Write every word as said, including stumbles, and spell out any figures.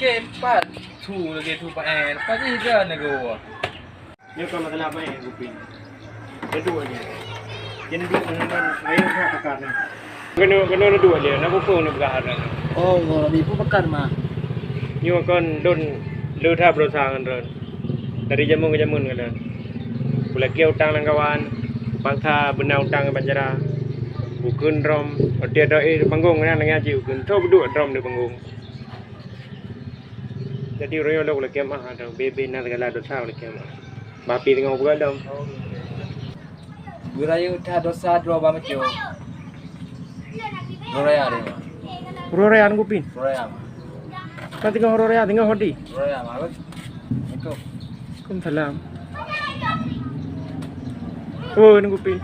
Ye, empat tu lagi tu, Pak, eh. Empat ni dah nego. Nyoe kon masalah apa, eh, Gupin? Reduek lé. Jadi reduek ngon, ngon, ayo, nyoe pakar ni. Keunoe, keunoe reduek lé, na peue-peue neupeugah lé. Oh, ngon Rabi peue pakar, Ma? Nyoe kon lôn le that beurasa ngon droen. Dari jameun keu jameun ngon lôn. Kulakée utang lam kawan, paksa beuna utang ngon bancara. Bukon drom, oté doe di panggong ngon lagée jih bukon. Tho beuduek drom di panggong. Jadi uroe nyoe lôn lakée meu'ah, ada bebe na segala dosa lakée meu'ah. Bapi teungoh buka dom. Beurayeuk that dosa droe ba meucue. Droe raya deh, Ma. Droe raya Gupin. Droe raya, Ma. Kan teungoh droe raya, teungoh hodi. Droe raya, Ma. Assalamualaikum. Waalaikumsalam. Oh, Gupin.